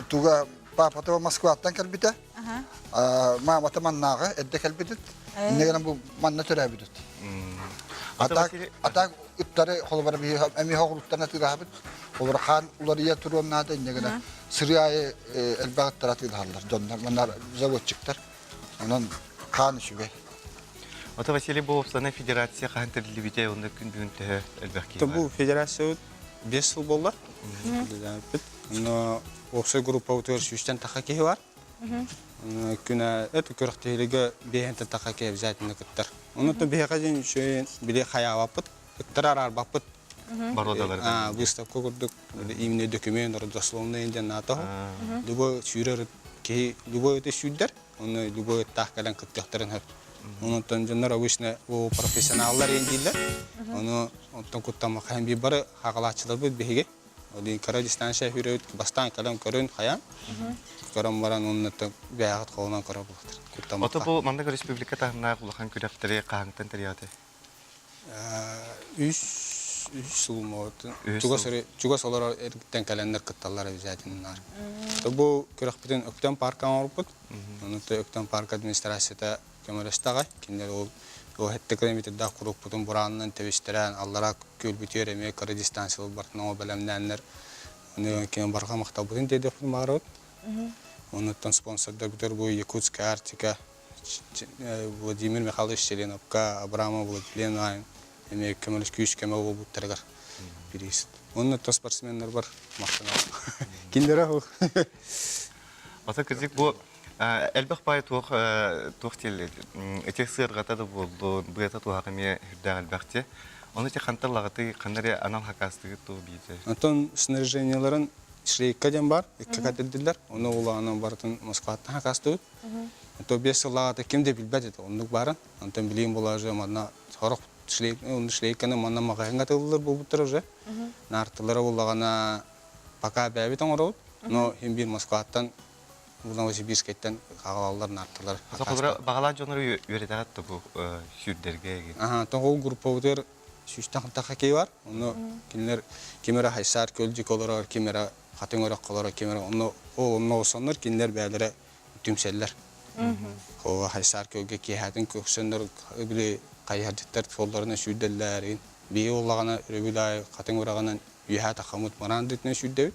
Туга папата Москваттан кэлбитэ. Маамата маннааҕы эрдэ кэлбитит. Инньэ гынан бу манна төрөөбүтүт. Атак атак ыттары холобура эмиэ хоҕуруттан атыылаһабыт. Холобура хаан уларыйа туруон наада инньэ гынан сырыы аайы элбэх ыттары атыылаһаллар дьоннор манна заводчиктар. Онон хаан үчүгэй. Ото Василий бу уопсанай федерация хаһан тэриллибитэ уонна күн бүгүн төһө элбэх киһи Бу федерация 5 сыл буолла. Үлэлээбиппит. Онно уопсай группабытыгар сүүстэн таха киһи бар. Күнэ это күрэхтэһиилэргэ биэһэнтэн таха киһи обязательно кыттар. Онон биһиэхэ диэн үчүгэй били хайаабаппыт, ыттары араарбаппыт. Боруодалары. Выставка курдук именно документ родословный диэн наата. Любой сүүрэр киһи любой это сүүрдэр, Оны любой ыттаах кэлэн кыттыахтарын сөп. Онтон дьоннор обычно бу профессионаллар иэн дииллэр. Ону онтон куттаммакка биир бары хагалааччыларбыт биһиги. Ол кыра дистанция хүрөбүт бастаан кэлэн көрөн хайаан. Көрөн баран оннуттан бэйэҕит холонон көрө булатар. Куттаммакка. Ото бу маннык республика таһымнаах улахан күрэхтэри хаһыҥтан тэрийэҕитий? Үс үс сыл чугас чугас олорор эргиттэн кэлэннэр кытталлар обязательно. Бу күрэхпитин Өктөм парка оҥорбут. Ону Өктөм парк администрацията көмөлөстө аҕай. Кинилэр ол ол хэттэ километрдаах курукпутун бураанынан тэбистэрэн, аллараа күөлбүтүгэр эмиэ кыра дистанциялар бартын оҥо бэлэмнээннэр ону кини барҕа махталбытын тиэрдиэхпитин баҕарабыт. Онуттан спонсордарбытыгар бу Якутская Арктика Владимир Михайлович Селеновка, Абрамов Владимир эмиэ көмөлөс күүс-көмө буолбуттарыгар бириис. Уонна то спортсменнарбар махтанабын. Кинилэрэ ол. Ата кырдьык бу элбэх баай туох туох диэллэр ити сыарҕата да буоллун, быата туһах эмиэ үрдээх элбэхти. Ону ити хантан лаҕытый, ханна эрэ анал хакаастыгыт туох биитэ? Онтон снаряжениеларын шлейка диэн бар, икки кэтирдиллэр. Ону улаанан барытын Москваттан хакаастыбыт. То 5 сыллааҕыта ким да билбэт этэ, оннук баарын. Онтон билигин була уже манна сорох шлейканы манна маҕаһыыҥҥа атыылыыллар буолбуттар уже. Наартылара буллаҕына пока бэйэбит оҥоробут, но иһин биир Москваттан Новосибирскайтан хаалаллар наартылар. Сахалара баҕалаах дьоннору үөрэтэҕит да бу сүүрдэргэ эгин? Аха, тоҕо группабытыгар сүүстэн тахха киһи бар. Онно кинилэр ким эрэ хайсаар көлдьүк олорор, ким эрэ хатыҥ өрөх олорор, ким эрэ онно ол онно олорсоннор кинилэр бэйэлэрэ түмсэллэр. Оо, хайсаар көлгө киэһэтин көрсөннөр били хайыһардьыттар суолларынан сүүрдэллэр. Биһиги буоллаҕына өрөбүл аайы хатыҥ ураҕынан үөһээ тахаммыт мараан дытынан сүүрдэбит.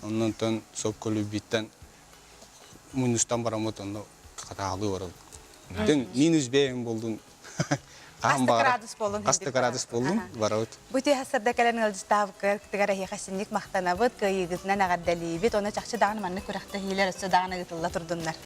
Оннонтон сопколюбиттан мунньустан бараммыт онно хатаалыы барабыт. Дин минус бэйэм болдун Хаста градус боллун Хаста градус боллун барабыт. Бу түһэ кэлэн ыалдьыттаабыккытыгар эһиэхэ синник махтанабыт, кыайыыгытынан эҕэрдэлиибит. Ону чахчы даҕаны маннык күрэхтэһиилэр өссө даҕаны ыытылла турдуннар.